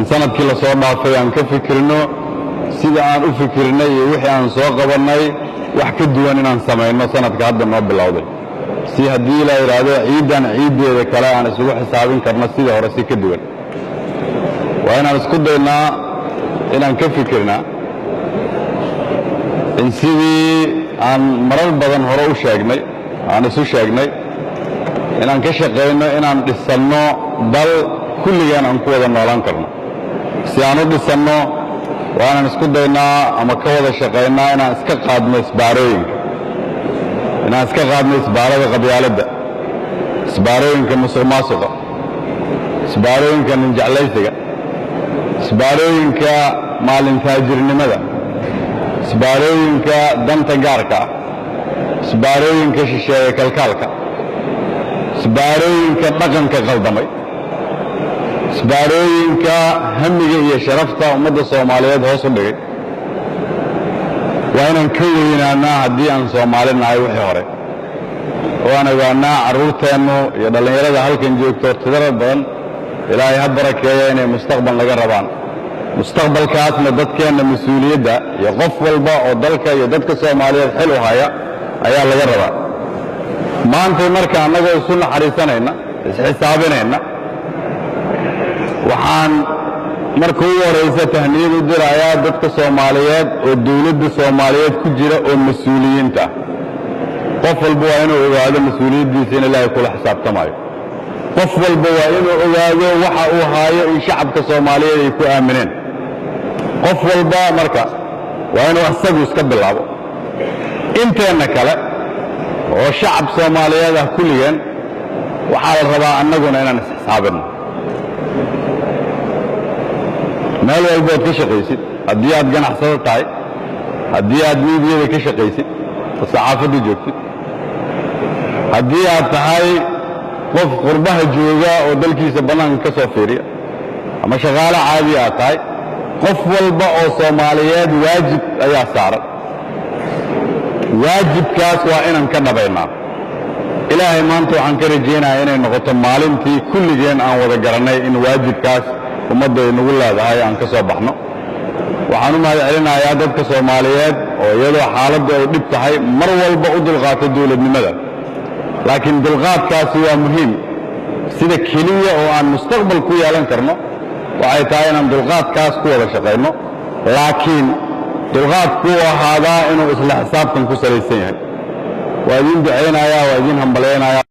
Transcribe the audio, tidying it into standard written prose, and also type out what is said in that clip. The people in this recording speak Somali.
In sanadkii la soo dhaafay aan ka fikirno sida aan u fikirnay iyo wixii aan soo qabannay wax ka duwan inaan samayno sanadka hadda noo bilowday, si haddii la yidhaahdo ciiddan ciiddeeda kale aan isugu xisaabin karno sidii hore si ka duwan. Waa inaan isku daynaa inaan ka fikirnaa in sidii aan marar badan hore u sheegnay, aan isu sheegnay, inaan ka shaqayno inaan dhisanno dal kulligeen aan ku wada noolaan karno. Si aan u dhisanno, waa inaan isku daynaa ama ka wada shaqaynaa inaan iska qaadno isbaarooyinka, inaan iska qaadno isbaarada qabyaaladda, isbaarooyinka musuq maasuqa, isbaarooyinka ninjeclaysiga, isbaarooyinka maalin taajirnimada, isbaarooyinka danta gaarka ah, isbaarooyinka shisheeye kalkaalka, isbaarooyinka dhaqanka qaldamay, isbaarooyinka hamiga iyo sharafta ummadda Soomaaliyeed hoos u dhigay. Waa inaan ka weynaanaa haddii aan Soomaali nahay wixii hore, oo aan ogaanaa carruurteennu iyo dhallinyarada halkan joogto tirada badan, Ilaahay ha barakeeya, inay mustaqbal naga rabaan. Mustaqbalkaasna dadkeenna mas-uuliyadda iyo qof walba oo dalka iyo dadka Soomaaliyeed xil u haya ayaa laga rabaa. Maantay marka annagoo isu naxariisanayna, isxisaabinayna, waxaan marka ugu horaysa tahniyad u dirayaa dadka Soomaaliyeed oo dawladda Soomaaliyeed ku jira oo mas-uuliyiinta ah. Qof walba waa inuu ogaado mas-uuliyaddiisa in Ilaahay kula xisaabtamayo. Qof walba waa inuu ogaado waxa uu haayo in shacabka Soomaaliyeed ay ku aamineen. Qof walba marka waa inuu asagu iska bilaabo. Inteenna kale oo shacab Soomaaliyeed ah kulligeen waxaa la rabaa annaguna inaan isxisaabinno. Meel walbood ka shaqaysid, haddii aad ganacsado tahay, haddii aad miidiyada ka shaqaysid oo saxaafadda joogtid, haddii aad tahay qof qurbaha jooga oo dalkiisa bannaanka ka soo fiiriya, ama shaqaale caadi aad tahay, qof walba oo Soomaaliyeed waajib ayaa saaran. Waajibkaas waa inaan ka dhabaynaa. Ilaahay maanta waxaan ka rajaynayaa inay noqoto maalintii kulligeen aan wada garannay in waajibkaas ummadda ay nagu leedahay aan ka soo baxno. Waxaan u mahad celinayaa dadka Soomaaliyeed oo iyadoo xaaladdu ay dhib tahay mar walba u dulqaata dawladnimada, laakiin dulqaadkaasi waa muhiim. Sida keliya oo aan mustaqbal ku yeelan karno waxay tahay inaan dulqaadkaas ku wada shaqayno, laakiin dulqaadku u ahaadaa inuu isla xisaabtan ku salaysan yahay. Waa idiin ducaynayaa, waa idiin hambalyaynayaa.